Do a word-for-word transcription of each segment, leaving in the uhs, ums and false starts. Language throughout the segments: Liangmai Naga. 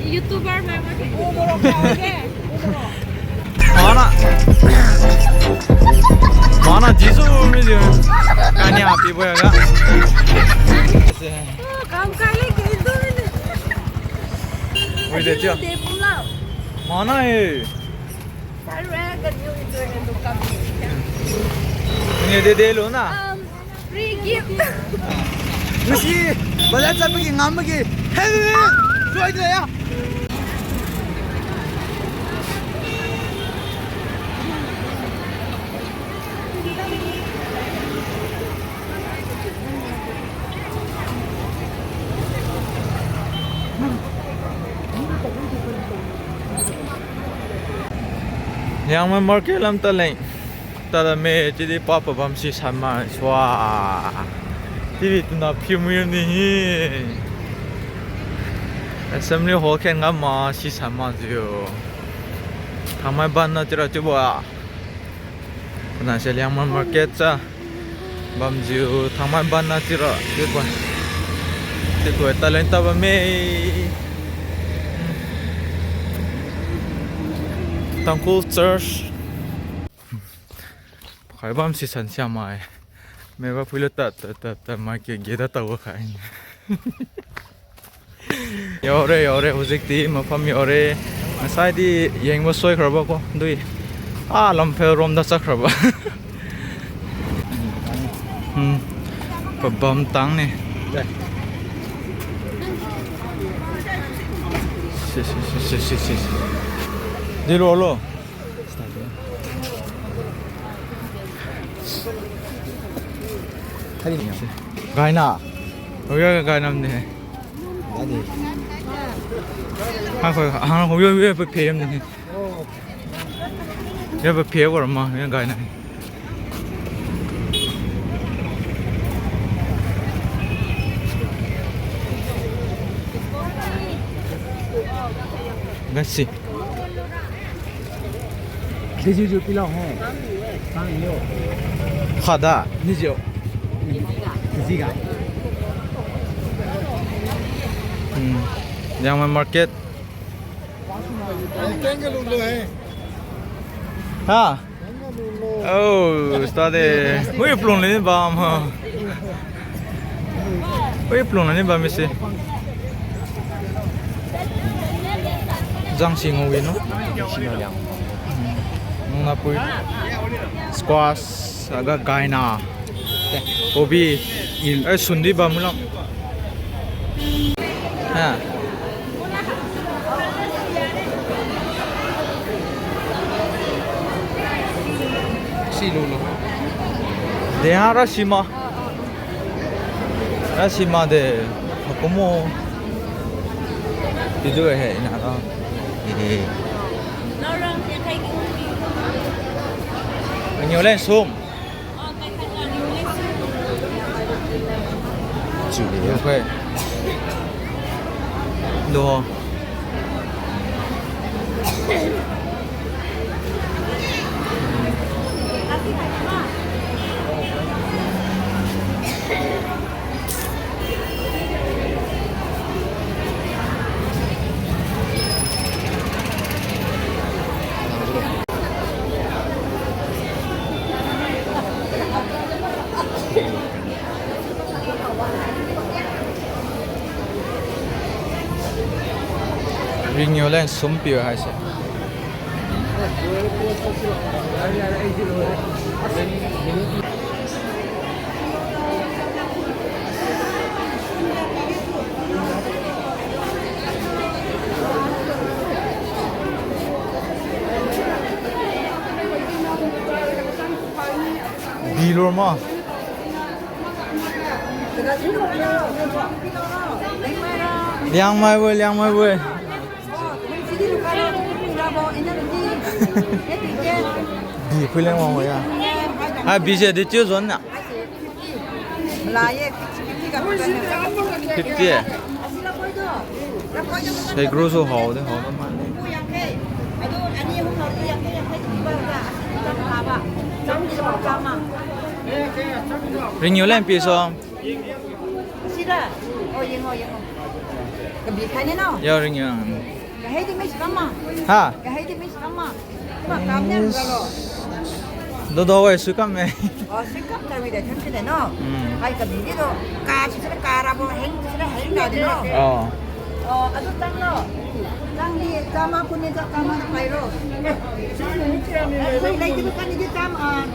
YouTuber mai ma. Mana. Mana Jisu mi di. Kani api boy ga. Oh, kam kali ke itu ni. Wei de tia. Mana e. Sarai ga niu itu ni tu kam. Ni de de lo na. Um, Free gift. Ngasi, bazar chat pagi ngam pagi. Hey, hey, hey. Joy de ya. Liangmai market lam taleng. Tada me chidi papa bam si sanma sua. Tibi tuna piu miu ni hi. Assembly hall khen ngam ma si sanma jiu. Thangmai ban na tira chiubo a. Kana se Liangmai market cha. Bamjiu thangmai ban na tira chiubo. Chiubo taleng ta bamme. Tangkhul Church. Khai bam si san siamai. Meba phuilo ta, ta, ta, ta, mai ke ge da tao khai. Yaore, yaore, hujikti mafam yaore. Ngasaidi yengbo soikhaibo ko, dui. Ah, lamphel rom da chakkhaibo. Hmm. Pabam tang ne. Si, si, si. Di lo lo. Gaina. Oya, gaina ni. Gaina. Ha, ha, ha, oya, oya, pe, pe, ni. Ya, pe, pe, ko ma, ya, gaina. Let's see. Digi ju pilao ho. Sang yo. Khada. Digi. Digi ga. Hmm. Liangmai market. Ha? Oh, study. Ui, plung le ni bam ha. Ui, plung le ni bam mise. Jang si ngau wi no. Nung na pui. Squash, aga gaina. Kobi. Eh, sundi bam lam. Ha. Si lu lu. De ha ra sima. Ra sima de. Hakumo. Tidu he ina ra. Eh. Anyo len sum. Chiu le. Okay. Do. Ringyo len sum piu haise. Bilor ma. Liangmai bo, Liangmai bo. Bi phui leng wang ya. Ha, bi je di chiu zon na. Fifty eh? Sai gro su hao de, hao da man. Ringyo len pi so. Sida. Oh, yengo, yengo. Kabi khai ni no? Ya, ringyo. Kahei di miss kama. Ha? Kahei di miss kama. Ma kam niam galo. Dodo wai sui kam me. Oh, sui kam tawi de tham kene no. Hmm. Hai kami di do. Ka si sira ka rabo heng sira heng da di no. Oh. Oh, adu tang no. Tang di kama kuni do kama na pai ro. Hai lai di kani di kam ah.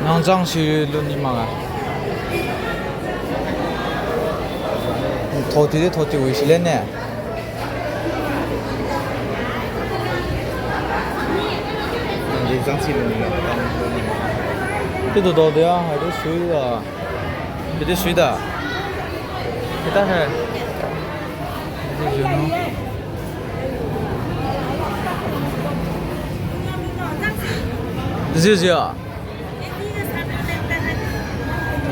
Nang zang si luni manga. Thoti de thoti wi si le ne. Nang di zang si luni manga. Ti do do de ya, hai de sui da. Bidi sui da. Kita hai. Bidi sui no. Bidi sui ya.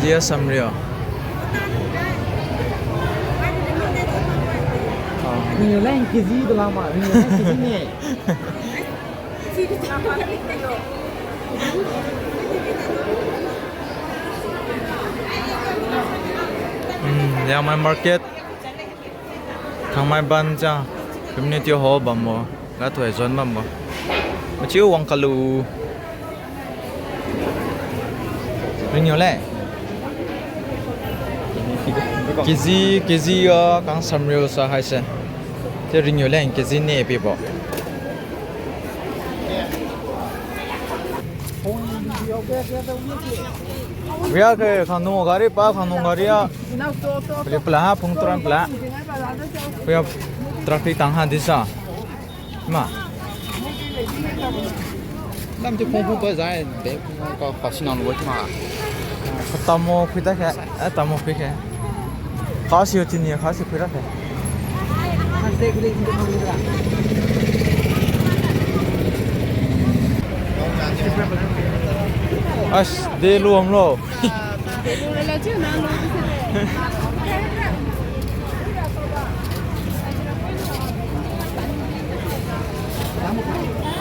Zia samrio. Ah. Ringyo leng K G tu lama, ringyo leng K G ni. Hmm, Liangmai market. Thangmaiban cha community hall bambo. Ga thoi zon bambo. Machiu wang kalu. Ringyo le. K G, K G ya kang samrio sa haise. Te ringyo le K G ne pibo. Ria ke khangnu gari pa, khangnu gari ya. Pele pela ha phung turan pela. Kuya traffic tang ha disa. Ma. Lam ti phung phung pa zai de ka khasi nang lo ma. Katamo khuita khe, eh, tamo khui khe. Khasi yo tini khasi khuira khe. As, de luam lo.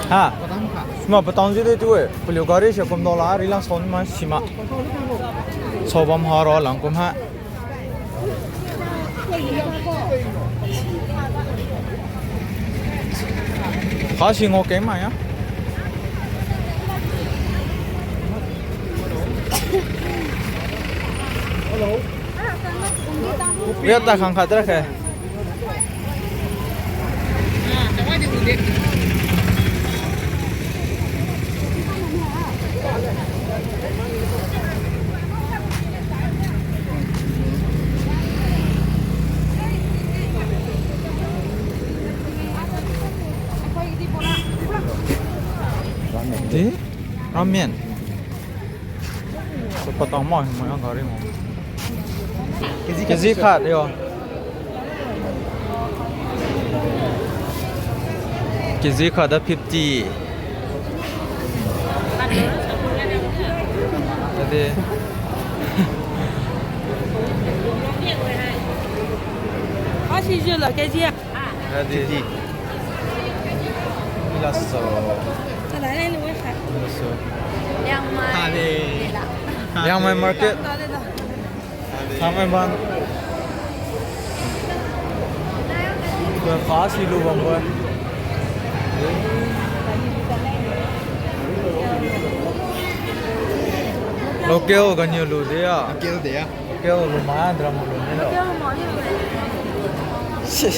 Ha. Sima patang ji de tu e. Paliu gari se kum dola ri lang son ma sima. Sobam ha ro lang kum ha. Khasi ngo keng ma ya. Hello. Bia ta khang khat ra khe. Di? Ramen. Su patang mo, mo yang gari mo. K G khat yo. K G khat da fifty. Ade. Asi jula K G. Ade. Fifty. Ila so. Ila so. Liangmai. Ade. Liangmai market. Thangmaiban. Khasi lu bambo. Local ganiu lu de ya. Local de ya. Local lu ma drum lu ne lo. Sis.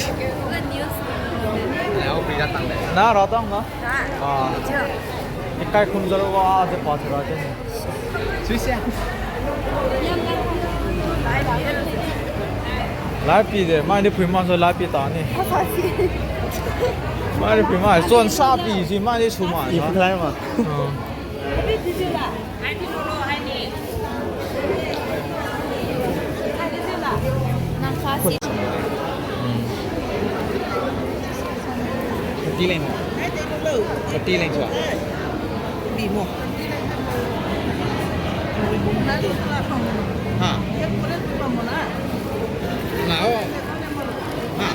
Na ra tang na? Ah. Ikai khum jaro wa de pa thura de. Suisia. Laipi de, mai di phui ma so laipi ta ni. Mai di phui ma, son sa pi si mai di su ma. Ip sa. Klai ma. Ah. Kati leng. Kati leng chua. Ha. Na o. Ha.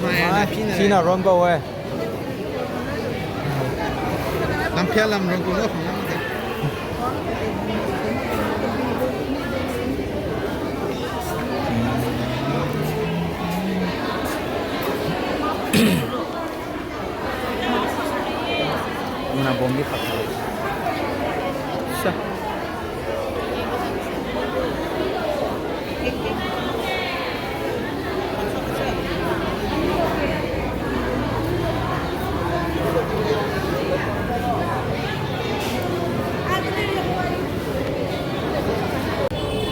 Mai na pina. Sina ron ba we. Lamphia lam rong kulo. Sa.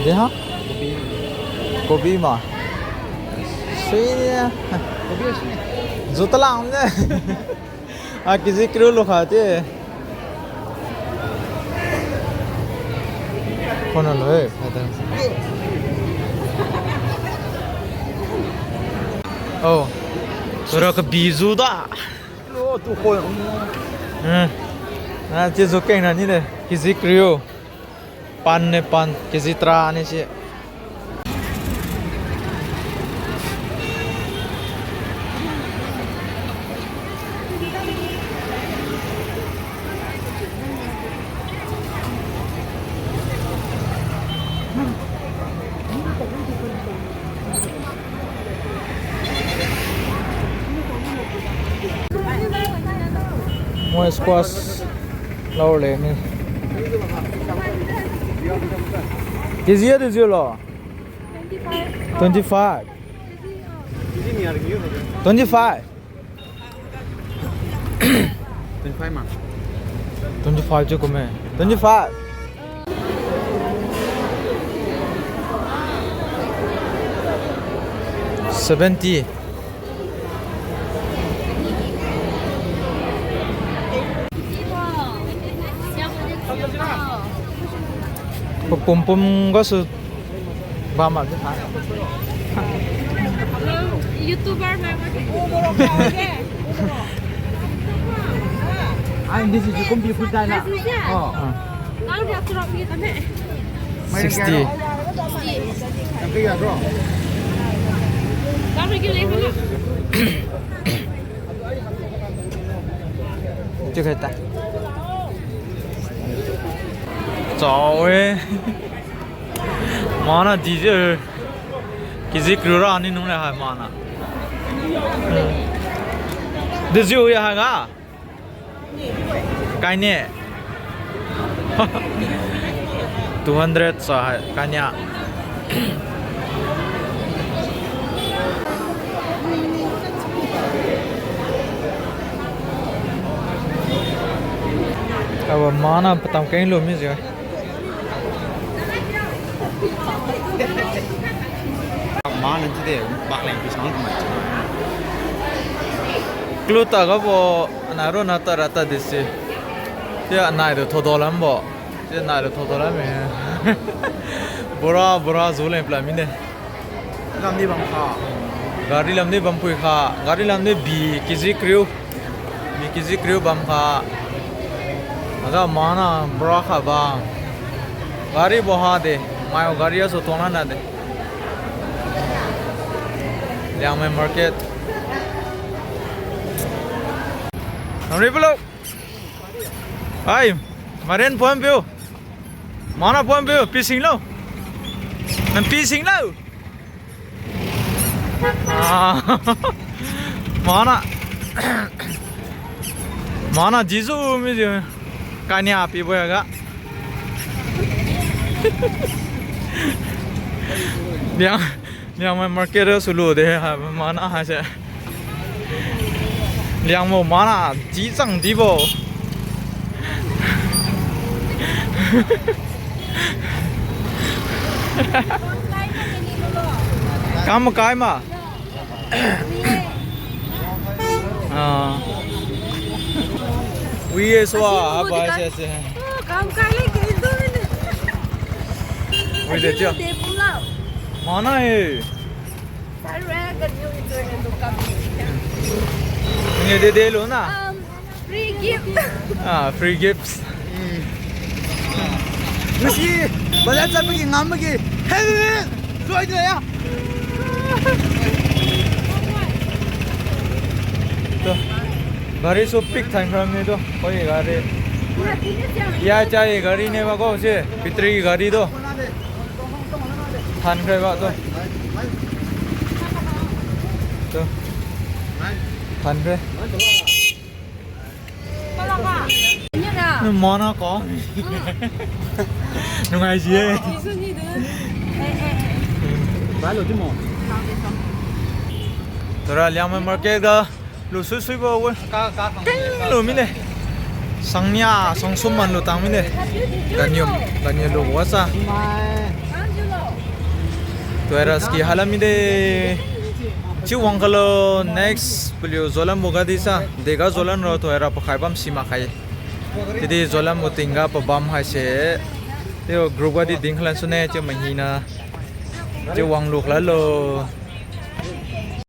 Deha? Kobi ma. Sui ni. Kobi sui. Juta lang ne. Ah, K G kriu lo kha te. Phone lo, eh, ada. Oh. Sura ka biju da. Lo, tu khoi. Hmm. Ah, chiu ju keng na ni de. K G kriu. Pan ne pan, K G tara ni si. Moi squash lou le ni. K G a de jiu lo? Twenty five. Twenty five. Twenty five ma. Twenty five chiu kumme. Twenty five. Seventy. Papum pum gasu bam ma. YouTuber mai ma. Ai, hindi si jukum bi pun tai na. Sixty. Chiu khai ta. Chao e. Mana di je. K G kriu ra ni nung le hai mana. Hmm. Dejiu ya hai ga. Kaine. Two hundred sa hai kania. Aba mana patam keng lu mi je. Mana jide, bakleng pi sang kamai. Clue ta gabo, anai ronna tara ta dise. Tia anai tu thodo lambo. Tia anai tu thodo lamme. Bora, bora, zu leng pla mine. Lamdi bam kha. Gari lamdi bam pui kha. Gari lamdi bi K G kriu. Bi K G kriu bam kha. Aga mana bra kha ba. Gari bo ha de. Mai gari asu tong na de. Liangmai market. Nang ri pulo. Ai, maren pon piu. Mana pon piu, pi singlo. Nang pi singlo. Ah. Mana. Mana jisu mi ji. Kania pi bo ya ga. Liang, Liangmai market sulu de ha, mana ha se. Liangmai mana ji chang dibo. Kam kai ma. Ah. Wi ye swa, apa se se. Wi de tia. Mana e. Ni de de lo na. Um, free gift. Ah, free gifts. Ngasi, bazar chat pagi ngam pagi. Hey, hey, hey. Joy de ya. To. Gari su pick time from ni to. Koi gari. Ya, chai gari ne ba ko se. Battery gari to. Thankhai ba to. To. Thankhai. Mana ko. Nungai ji-e. Tura Liangmai market ga lu sui suibo we. Teng lu mine. Sangnia, sangsum man lu tang mine. Ganiu, ganiu lu wasa. Tuhoira ski halam mide. Chiu wang khalo next paliu jolam bo ga di sa. Dega jolam ro tuhoira pakhai bam si makhai. Chiudi jolam bo tingga pabam haise. Chiu group ga di din khalan sune chiu mahina. Chiu wang lu khalalo.